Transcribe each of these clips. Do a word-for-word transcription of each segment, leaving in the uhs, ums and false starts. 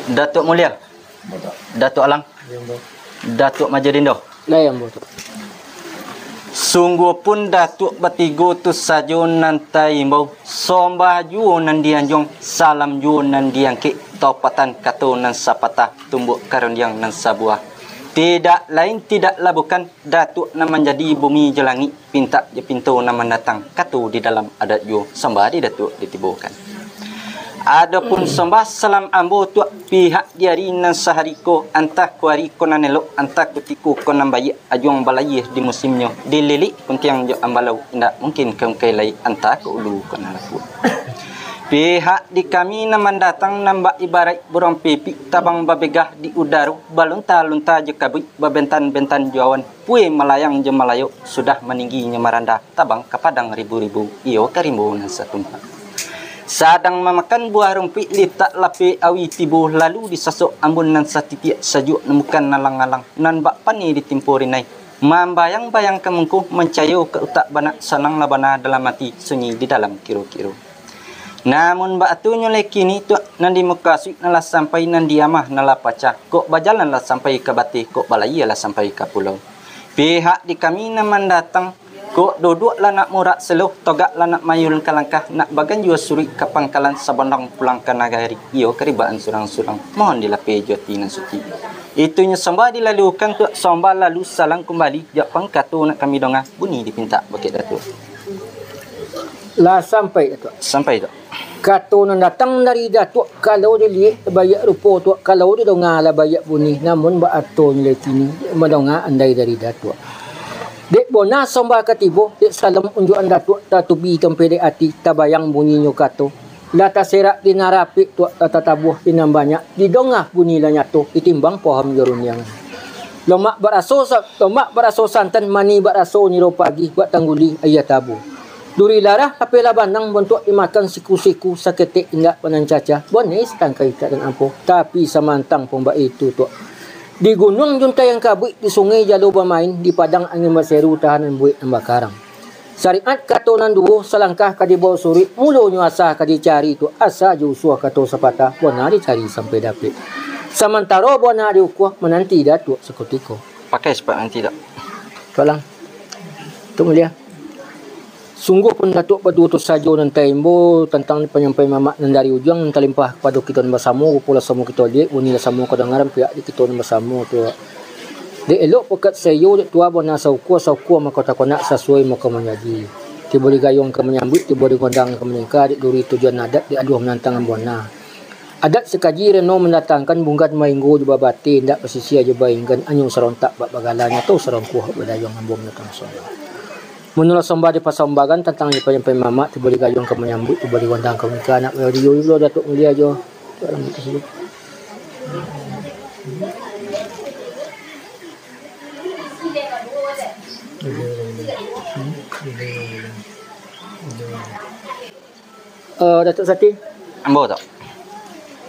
Datuak Mulia, Datuak Alang, Datuak Majorindo. Lai ambo tu. Sungguahpun Datuak batigo tu sajo nan taimbau, sombah juo nan dianjuang, salam juo nan diangkek, taupatan kato nan sapatah, tumbuak karundiang nan sabuah. Tidak lain, tidaklah bukan, Datuak nan manjadi bumi jo langik, pintak jo pinto nan mandatang, kato di dalam adat juo, sombah di Datuak ditibokan. Adopun sombah salam ambo tu, pihak di ari nan sahari ko, antah ko ari ko nan elok, antah kutiko ko nan baiak, ajuang balayia di musimnyo, dililik kuntiang jo ambalau, indak mungkin ka ungkai lai, antah ko ulu ko nan lapuak. Pihak di kami nan mandatang, nan bak ibaraik buruang pipik, tabang babegah di udaro, balunta-lunta jo kabuik, babentan-bentan jo awan, pue malayang jo malayok, sudah maninggi nyo maranda, tabang ka padang ribu-ribu, iyo ka rimbo nan satumpak. Sadang mamakan buah rumpuik, litak lapeh awi tibo, lalu disasok ambun nan satitiak, sajuak nan bukan alang-alang, nan bak paneh ditimpo rinai. Mambayang-bayang ka mungkuh, mancayo ka utak banak, sananglah bana dalam ati, sunyi di dalam kiro-kiro. Namun baatunyo lai kini tu, nan dimukasuik nan lah sampai, nan diamah nan lah pacah, kok bajalan lah sampai ka bateh, kok balayia lah sampai ka pulau. Pihak di kami nan mandatang, kok duduak lah nak murak seluh, togak lah nak mayun ka langkah, nak baganjua suruik ka pangkalan, sabondong pulang ka nagari, iyo karibaan surang-surang, mohon dilapeh jo ati nan suci. Itunyo sombah dilalukan tu, sombah lalu salam kumbali, jak pangkato nak kami donga, bunyi dipintak bakeh Datuak. Lah sampai, Datuak? Sampai, Tuak. Kato nan datang dari Datuak, kalau diliek baiak rupo, Tuak, kalau didonga lah baiak bunyi, namun baatonyo lai kini, madonga andai dari Datuak. Dek bona sombah ka tibo, dek salam unjuakan Datuak, tatubi tampek dek ati, tabayang bunyinyo kato. Lah taserak di nan rapek, Tuak, lah tatabuah di nan banyak, didonga bunyi lah nyato, ditimbang pohon jo rundiang. Lomak baraso sa-, lomak baraso santan, manih baraso niro pagi, bak tangguli aia tabu. Duri larah lapeh lah banang, bontuak dimakan siku-siku, saketek indak panancaca, boneh satangkai tak dan ampo, tapi samantang pun baitu, Tuak. Di gunuang juntaian kabuik, di sungai jalo bamain, di padang angin baseru, tahanan buek nan bakarang. Sariat kato nan duo, salangkah ka dibaok suruik, mulonyo asa ka dicari tu, asa jo usua kato sapatah, bona dicari sampai dapek. Samantaro bona diukua, mananti Datuak sakutiko. Pakai sipak nanti, Dok. Tualang. Datuak Mulia. Sungguahpun Datuak baduo tu sajo nan taimbau tantang panyampaian mamak nan dari ujuang, nan talimpah kapado kito nan basamo, rupo lah samo kito liek, bunyi lah samo kadangaran pihak di kito nan basamo tu. Dek elok pakat saiyo, dek tua bona saukua, saukua mako takonak, sasuai mako manjadi. Tibo di gayuang ka manyambuik, tibo di gondang ka maningka, dek duri tujuan adat, dek aduah manantang bona. Adat sakaji reno mandatangkan, bunggan mainggo jo babateh, indak basisia jo bainggan, anyo sarontak bak bagala, nyato sarongkuah bak badayuang, ambo mandatang sombah. Manulah sombah di pasombahan, tantang di panyampaian mamak, tibo di gayuang ka manyambuik, tibo di gondang ka maningka, nak radio pulo Datuak Mulia jo. Eh, Datuak Sati. Ambo, Datuak.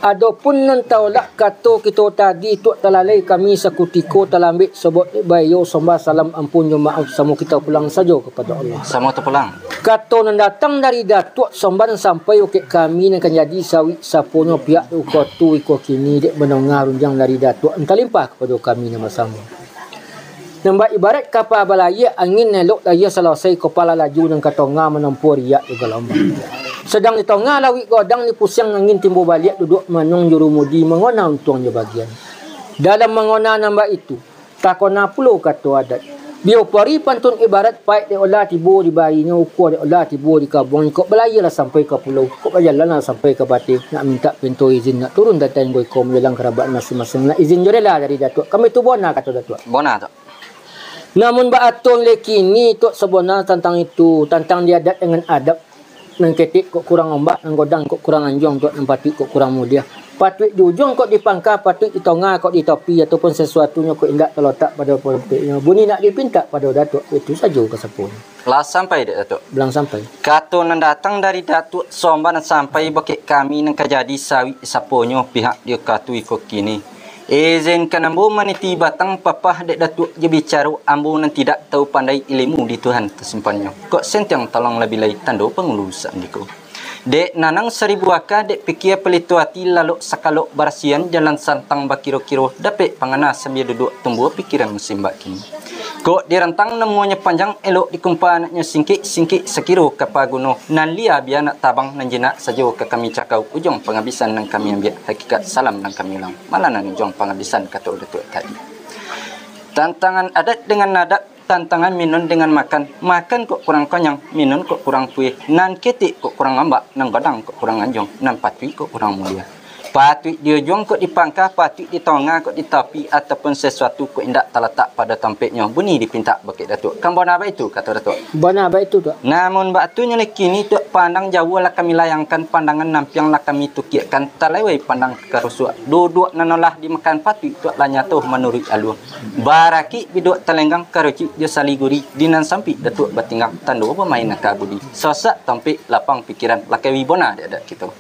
Adopun nan taulak kato kito tadi, Tuak, talalai kami sakutiko, talambek sobok dek baiyo, sombah salam ampun jo maaf, samo kito pulang sajo kapado Allah. Samo tapulang. Kato nan datang dari Datuak, sombah nan sampai bakeh kami, nan ka jadi sawik saponyo pihak di ukua tu iko kini, dek mandonga rundiang dari Datuak, nan talimpah kapado kami nan basamo. Nan bak ibaraik kapa balayia, angin elok layia salasai, kapalo laju nan ka tonga, manompuah riak jo galombang. Sadang di tonga lauik godang, dipusiang angin timbo baliak, duduak manuang jurumudi, mangona untuang jo bagian. Dalam mangona nan baitu, takona pulo kato adat. Diopori pantun ibaraik, paik dek olah tibo di bainyo, ukua dek olah tibo di kabuang, kok balayia lah sampai ka pulau, kok bajalan lah sampai ka bateh, nak mintak pinto izin, nak turun datang iko, majalang karabaan masiang-masiang, nak izin jo rela dari Datuak. Kami tu bona, kato Datuak. Bona, Tuak. Namun baaton lai kini, Tuak, sabona tantang itu, tantang di adat dangan adab. Nan ketek kok kurang ombak, nan godang kok kurang anjuang, Tuak, nan patuik kok kurang mulia. Patuik di ujuang kok di pangka, patuik di tonga kok di topi, ataupun sasuatunyo kok indak talotak pado patuiknyo, bunyi nak dipintak pado Datuak, itu sajo kasaponyo. Lah sampai dek Datuak? Bilang sampai. Kato nan datang dari Datuak, sombah nan sampai bakeh kami, nan ka jadi sawik saponyo pihak di ukua tu iko kini. Izinkan ambo maniti batang papah dek Datuak jo bicaro, ambo nan tidak tahu pandai, ilimu di Tuhan tasimpannyo. Kok sentiang tolong labiah lai, tando pangulu saandiko. Dek nanang saribu aka, dek pikia palito ati, lalok sakalok barasian, jalan santang bakiro-kiro, dapek pangana sambia duduak, tumbuah pikiran musim bakini. Kok dirantang namuanyo panjang, elok dikumpa anaknyo singkik, singkik sakiro ka paguno, nan lia bia nak tabang, nan jinak sajo ka kami cakau, ujuang pangabisan nan kami ambiak, hakikat salam nan kami ulang, malah nan ujuang pangabisan kato Datuak tadi. Tantangan adat dengan adat, tantangan minun dengan makan, makan kok kurang konyang, minun kok kurang pueh, nan ketek kok kurang lambak, nan gadang kok kurang anjuang, nan patuik kok kurang mulia. Patuik di ujuang kok di pangka, patuik di tangah kok di tapi, ataupun sasuatu kok indak talatak pado tampeknyo, bunyi dipintak bakeh Datuak. Kan bona baitu, kato Datuak. Bona baitu, Tuak. Namun bak tu nyo lai kini, Tuak, pandang jauah lah kami layangkan, pandangan nampiang lah kami tukiakkan, talewai pandang ka rusuak. Duduak nan olah dimakan patuik, Tuak, lah nyato manuruik alua. Barakik biduak talenggang, karucik jo saliguri, di nan sampik Datuak batinggang, tando bamain aka budi. Sosak tampek lapang pikiran, lakeh bona dek adat kito.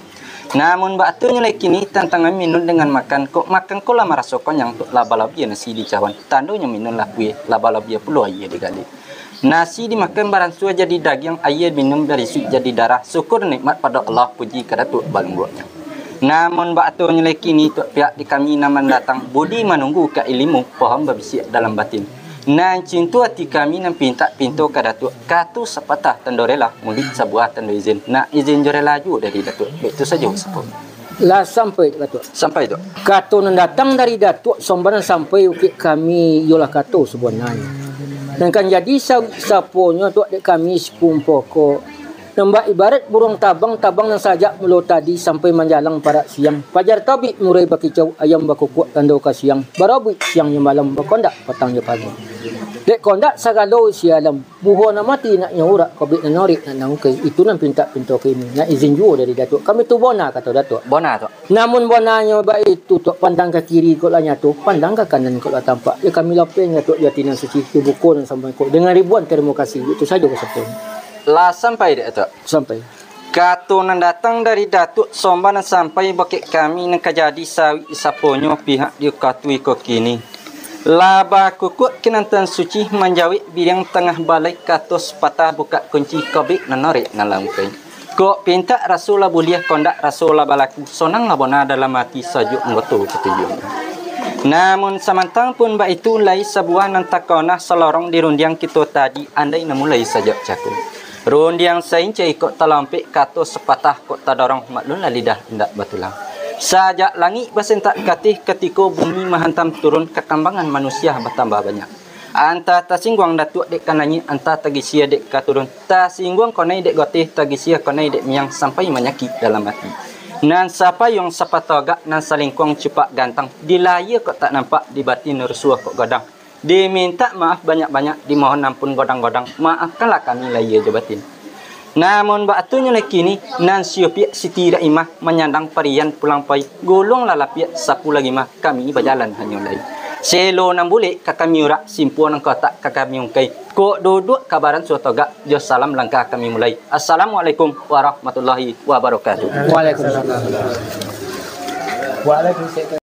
Namun bak tu nyo lai kini, tantangan minun dengan makan, kok makan ko lah maraso konyang, Tuak, lah balabia nasi dicawan, tandonyo minun lah pueh, lah balabia pulo aia digaleh. Nasi dimakan baransua jadi dagiang, aia minun barisuik jadi darah, syukur nikmat pado Allah, puji ka Datuak balungguaknyo. Namun bak tu nyo lai kini, Tuak, pihak di kami nan mandatang, budi manunggu ka ilimu, pohon babisiak dalam batin. Nan cinto ati kami nan pintak pinto ka Datuak, kato sapatah tando rela, muluik sabuah tando izin, nak izin jo rela juo dari Datuak. Baitu sajo, sapo. Lah sampai, Datuak. Sampai, Tuak. Kato nan datang dari Datuak, somba nan sampai ukek kami, iyolah kato sabananyo. Nan kan jadi sa-, saponyo, Tuak, dek kami sakumpo ko. Nan bak ibarat buruang tabang, tabang nan sajak mulo tadi sampai manjalang parak siang. Pajar tabik murai bakicau, ayam bakukuak tando ka siang. Barabuik siang jo malam, bakondak patang jo pagi. Dek kondak sagalo isi alam, buho nan mati nak nyo urak, kobek nan norek nak nangkai, itu nan pintak pinto kini, nak izin juo dari Datuak. Kami tu bona, kato Datuak. Bona, Tuak. Namun bonanyo baitu, Tuak, pandang ka kiri kok lah nyato, pandang ka kanan kok lah tampak. Yo kami lapeh, Datuak, jo ati nan suci, jo buko nan sampai ko, dengan ribuan tarimo kasih, itu sajo kasampaian. Lah sampai dek, Tuak? Sampai. Kato nan datang dari Datuak, somba nan sampai bakeh kami, nan ka jadi sawik saponyo pihak di wakatu iko kini. Lah bakukuak ka nan tan suci, manjawek biriang tangah balai, kato sapatah bukak kunci, kobek nan norek nan langkai. Kok pintak raso lah buliah, kondak raso lah balaku, sonang lah bona dalam ati, sajuak anggoto katujuah. Namun samantang pun baitu, lai sabuah nan takana salorong di rundiang kito tadi, andai nan mulai sajak cako. Rundiang saincai kok talampek, kato sapatah kok tadorong, maklumlah lidah indak batulang. Sajak langik basentak kateh, katiko bumi mahantam turun, kakambangan manusia batambah banyak. Antah tasingguang Datuak dek ka naiak, antah tagisia dek ka turun. Tasingguang konai dek goteh, tagisia konai dek miang, sampai manyakik dalam ati. Nan sapayuang sapatogak, nan salingkuang cupak gantang, di lahia kok tak nampak, di batin rusuah kok gadang. Dimintak maaf banyak-banyak, dimohon ampun godang-godang, maafkanlah kami lahia jo batin. Namun bak tu nyo lai kini, nan siupiak Siti Daimah, manyandang parian pulang pai, guluang lah lapiak sapu lagi mah, kami bajalan hanyo lai. Selo nan bulek ka kami urak, simpua nan kotak ka kami ungkai. Kok duduak kabaran suah togak, jo salam langkah kami mulai. Assalamualaikum warahmatullahi wabarakatuh. Waalaikumsalam. Waalaikumsalam.